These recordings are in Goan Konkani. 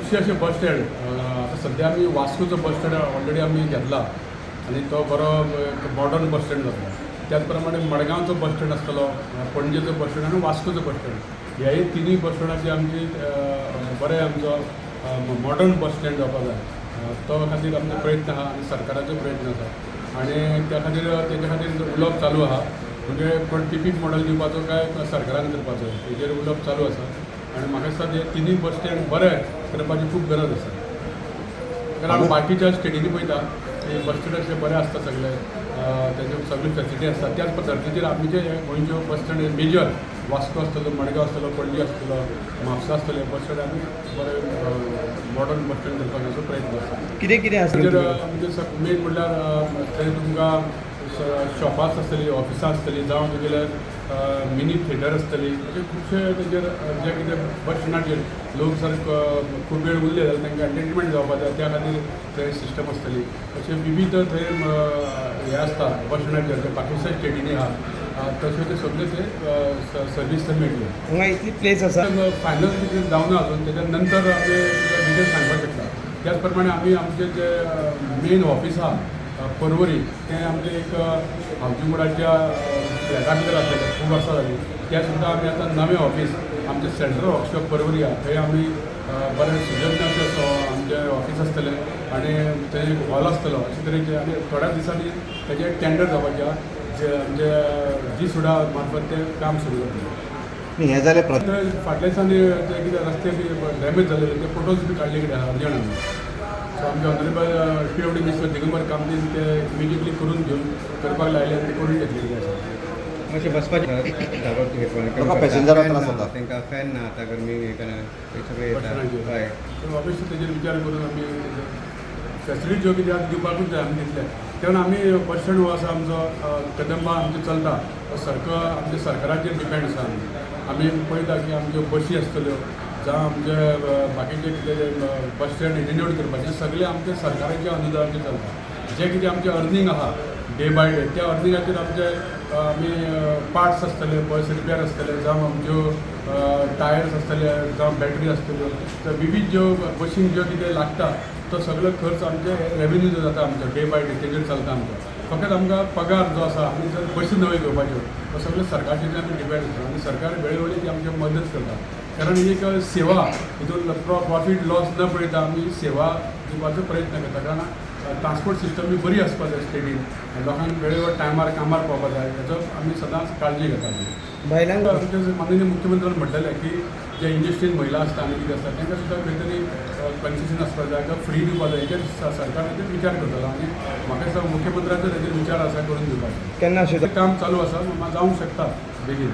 खुबशे अशे बस स्टँड आतां सद्या आमी वास्कोचो बस स्टँड ऑलरेडी आमी घेतला आनी तो बरो मॉडर्न बस स्टँड जातलो. त्याच प्रमाणे मडगांवचो बस स्टँड आसतलो, पणजेचो बस स्टँड आनी वास्कोचो बस स्टँड, ह्याय तिनूय बस स्टँडाची आमची बरें आमचो मॉडर्न बस स्टँड जावपाक जाय. तो खातीर आमचो प्रयत्न आहा आनी सरकाराचो प्रयत्न आसा आनी त्या खातीर तेच्या खातीर उलोवप चालू आहा. म्हणजे कोण पीपीपी मॉडल दिवपाचो काय सरकारान करपाचो हेजेर उलोवप चालू आसा आनी म्हाका दिसता ते तिनूय बस स्टँड बरे करपाची खूब गरज आसा. कारण आमी बाकीच्या स्टेटींनी पळयता ते बस स्टँड अशे बरे आसता सगळे, तेजे सगळी फेसिलिटी आसता. त्याच पद्दतीचेर आमचे हे गोंयच्यो बस स्टँड मेजर वास्को आसतलो, मडगांव आसतलो, पणजी आसतलो, म्हापसा आसतले बस स्टँड आमी बरे मॉडर्न बस स्टँड करपाचो प्रयत्न आसा. कितें कितें आसा? ताजेर म्हणजे मेन म्हणल्यार थंय तुमकां शॉपां आसतलीं, ऑफिसां आसतलीं, जावं तुगेले मिनी थिएटर आसतली. अशे खुबशे तेजेर जे कितें बस स्टँडाचेर लोक जर खूब वेळ उरले जाल्यार तांकां एंटरटेनमेंट जावपाक जाय, त्या खातीर थंय सिस्टम आसतली. अशे विविध थंय हें आसता बस स्टँडाचेर जे बाकीच्या स्टेटींनी आहा तशें ते सगळे ते सर्वीस थंय मेळटली. हांगा इतली प्लेस आसा. फायनल कितें जावना अजून, तेच्या नंतर आमी डिटेल सांगपाक शकता. त्याच प्रमाणे आमी आमचे जे मेन ऑफीस आहा पर्वरी, तें आमचें एक हावजींग बोर्डाच्या फ्लॅटा भितर आसलेलें खूब वर्सां जालीं. त्या सुद्दां आमी आतां नवें ऑफीस आमचें सेंट्रल वर्कशॉप पर्वरी आहा, थंय आमी बरें सुजज्ञ अशें आमचें ऑफीस आसतलें आनी थंय एक हॉल आसतलो अशे तरेचे. आनी थोड्या दिसांनी तेजें टेंडर जावपाचें आहा, जे आमचे जी सुडा मार्फत तें काम सुरू जातलें. हें जालें. फाटल्या दिसांनी जे कितें रस्ते बी डॅमेज जाल्ले ते फोटोज बी काडले कितें आहा अर्जंट आमी. सो आमचे ऑनरेबल पीडब्ल्यूडी मिनिस्टर दिगंबर कामतीन ते इमिजिएटली करून घेवन करपाक लायले आनी ते करून घेतलेले आसा. मातशें बसपाचें लोकांक पॅसेंजरांक त्रास जाता. तांकां फॅन ना आतां, गरमी हे ते सगळें बस येता. स्टँडाचेर. हय. सो ऑब्वियसली तेजेर विचार करून आमी फेसिलिटी ज्यो कितें आसा दिवपाकूच जाय आमी दितले. तेन्ना आमी बस स्टँड हो आसा आमचो कदंबा आमचो चलता तो सारको आमच्या सरकाराचेर डिपेंड आसा. आमी आमी पळयता की आमच्यो बशी आसतल्यो जावं आमचे बाकीचे कितें बस स्टँड रिनोवेट करपाचें सगळें आमच्या सरकाराच्या अनुदानाचेर चलता. जें कितें आमचें अर्निंग आहा डे बाय डे, त्या अर्निंगाचेर आमचे आमी पार्ट्स आसतले, बस रिपेर आसतले, जावं आमच्यो टायर्स आसतले, जावं बॅटरी आसतल्यो, तर विवीध ज्यो बशींक ज्यो कितें लागता तो सगळो खर्च आमचे रेवेन्यू जो जाता आमचो डे बाय डे तेजेर चलता आमचो. फकत आमकां पगार जो आसा, आमी जर बशी नव्यो घेवपाच्यो तो सगळें सरकारचेर आमी डिपेंड आसा आनी सरकार वेळोवेळी ती आमची मदत करता. कारण ही एक सेवा, हितून प्रॉफीट लॉस न पळयता आमी सेवा दिवपाचो प्रयत्न करता. कारण ट्रान्सपोर्ट सिस्टम बी बरी आसपाक जाय स्टेटीन, लोकांक वेळेवर टायमार कामार पावपाक जाय, हेजो आमी सदांच काळजी घेता. बायलांक आमचे माननीय मुख्यमंत्र्यान म्हटलेलें की जे इंडस्ट्रीन महिला आसता आनी कितें आसता तांकां सुद्दां खंय तरी कन्सेशन आसपाक जाय किंवा फ्री दिवपाक जाय, हेजेर सरकार तेजेर विचार करतलो आनी म्हाका दिसता मुख्यमंत्र्याचो तेजेर विचार आसा करून दिवपाचो. केन्ना अशें? काम चालू आसा, जावंक शकता बेगीन.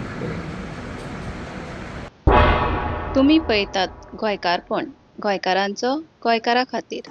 तुमी पळयतात गोंयकारपण, गोंयकारांचो गोंयकारा खातीर.